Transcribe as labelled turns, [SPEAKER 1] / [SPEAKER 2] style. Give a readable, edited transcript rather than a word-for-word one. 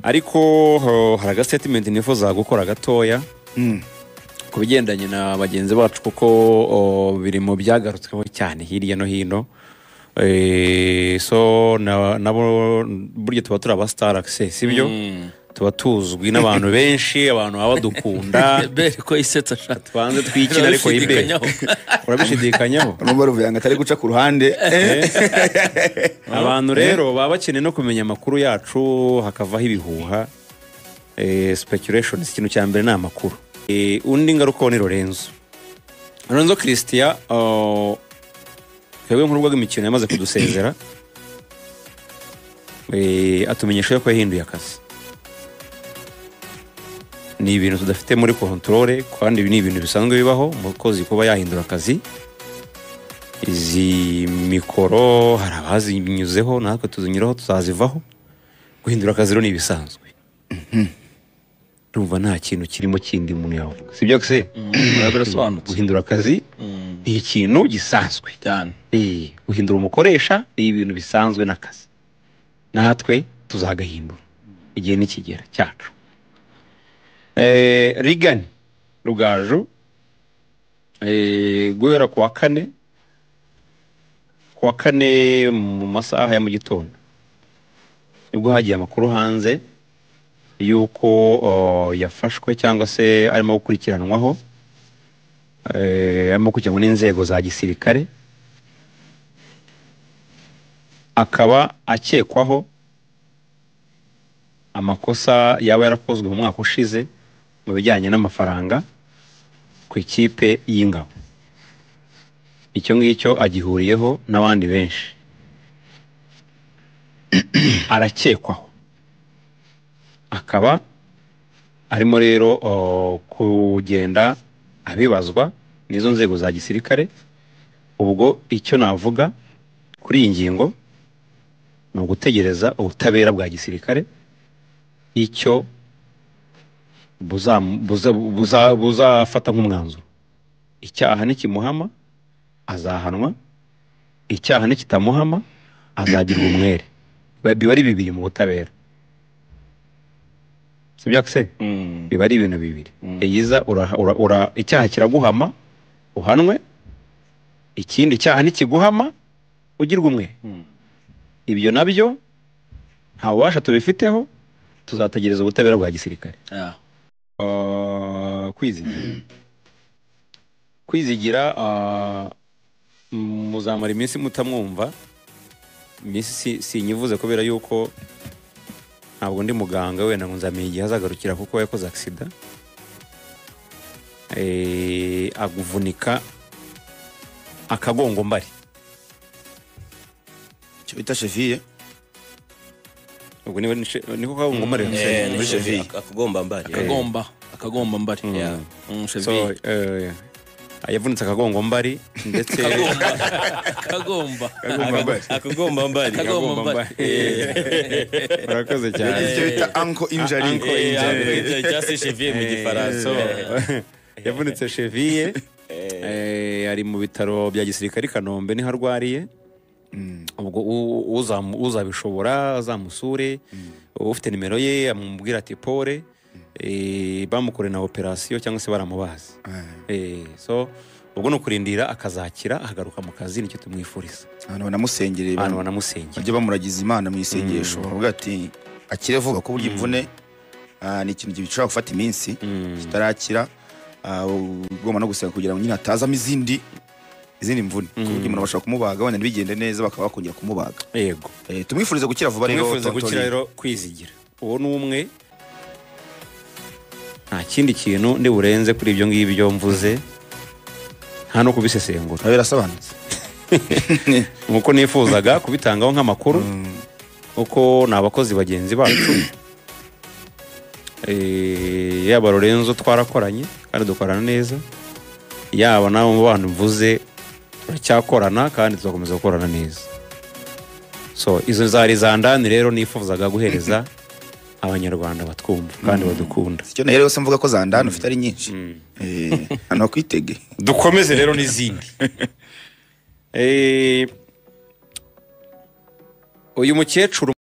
[SPEAKER 1] Ariko hari aga statement nifuza gukora gatoya ku bigendanye na bagenzi bacu, kuko biri mu byagarutsweho cyane hirya no hino. So nabo burya tuba turi aba star access, sibyo? Tuba tuzwi n'abantu benshi, abantu baba badukunda.
[SPEAKER 2] Bere ko isetsa ashaka.
[SPEAKER 1] Twanze twikina, ariko ibe urabishidikanyaho.
[SPEAKER 3] Urumva Ruvuyanga atari guca ku ruhande.
[SPEAKER 1] Abantu rero baba bakeneye no kumenya amakuru yacu, hakavaho ibihuha, speculations. Ikintu cya mbere ni amakuru. Undi ngaruka ni Lorenzo Christian. Twebwe nk'urubuga rw'imikino yamaze kudusezera, atumenyesha ko yahinduye akazi. Ni ibintu tudafite muri contrôle, kandi ibi ni ibintu bisanzwe bibaho, umukozi kuba yahindura akazi. Izi mikoro hari abazinyuzeho, natwe tuzinyuraho, tuzazivaho. Guhindura akazi rero ni ibisanzwe. Ndumva nta kintu kirimo kindi umuntu yavuga, sibyo se?
[SPEAKER 2] Birasobanutse.
[SPEAKER 1] Guhindura akazi ni ikintu gisanzwe
[SPEAKER 2] cyane.
[SPEAKER 1] Guhindura umukoresha ni ibintu bisanzwe n'akazi, natwe tuzagahindura igihe nikigera cyacu. Rigani Rugaju, guhera kuwa kane mu masaha ya mu gitondo nibwo hagiye amakuru hanze yuko yafashwe cyangwa se arimo gukurikiranwaho, arimo gukurikiranwa n'inzego za gisirikare, akaba akekwaho amakosa yaba yarakozwe mu mwaka ushize mu bijyanye n'amafaranga ku ikipe y'ingabo. Icyo ngicyo agihuriyeho n'abandi benshi, arakekwaho, akaba arimo rero kugenda abibazwa n'izo nzego za gisirikare. Ubwo icyo navuga kuri iyi ngingo ni ugutegereza ubutabera bwa gisirikare icyo buzafata nk'umwanzuro. Icyaha nikimuhama azahanwa, icyaha nikitamuhama azagirwa umwere. Biba ari bibiri mu butabera, sibyo se? Biba ari ibintu bibiri. Eyiza icyaha kiraguhama uhanwe, ikindi cyaha nikiguhama ugirwa umwe. Ibyo nabyo nta bubasha tubifiteho, tuzategereza ubutabera bwa gisirikare. Kwizigira muzamara iminsi mutamwumva. Iminsi sinyivuze kubera yuko ntabwo ndi muganga, wenda ngo nzamenye igihe azagarukira, kuko yakoze accident, aguvunika akagongo mbari,
[SPEAKER 3] icyo bita cheville.
[SPEAKER 1] Ubwo niko kagongo mbari,
[SPEAKER 4] ni cheville, akagomba mbari,
[SPEAKER 2] akagomba mbari.
[SPEAKER 1] So yavunitse akagongo mbari ndetse
[SPEAKER 4] akagomba mbari.
[SPEAKER 1] Urakoze cyane.
[SPEAKER 3] Icyo bita ankle injury,
[SPEAKER 4] just cheville mu gifaransa.
[SPEAKER 1] Yavunitse cheville, ari mu bitaro bya gisirikare Kanombe niho arwariye. Ubwo uzabishobora azamusure, ufite nimero ye amubwira ati pole, bamukore na operation cyangwa se baramubaza. So ubwo no kurindira akazakira akagaruka mu kazi, nicyo tumwifuriza.
[SPEAKER 3] Abantu banamusengereye,
[SPEAKER 1] abantu banamusengera,
[SPEAKER 3] bajye bamuragiza Imana mu isengesho, bavuga ati akire vuba, ko burya imvune ni ikintu gishobora gufata iminsi kitarakira. Ugomba no gusenga kugira ngo nyine atazamo izindi mvune, ku buryo umuntu bashobora kumubaga wenda ntibigende neza bakaba bakongera kumubaga.
[SPEAKER 1] Yego,
[SPEAKER 3] tumwifurize gukira vuba rero,
[SPEAKER 1] tumwifurize gukira rero Kwizigira. Uwo ni umwe, nta kindi kintu ndi burenze kuri ibyo ngibyo mvuze, nta no kubisesengura.
[SPEAKER 3] Birasobanutse
[SPEAKER 1] nkuko nifuzaga kubitangaho nk'amakuru, uko ni abakozi bagenzi bacu. Yaba Lorenzo twarakoranye kandi dukorana neza, yaba nabo bantu mvuze turacyakorana kandi tuzakomeza gukorana neza. So izo zari zandani rero nifuzaga guhereza abanyarwanda batwumva kandi badukunda.
[SPEAKER 3] Icyo rero se mvuga ko zandani ufite ari nyinshi, hano kwitege
[SPEAKER 1] dukomeze rero n'izindi. Uyu mukecuru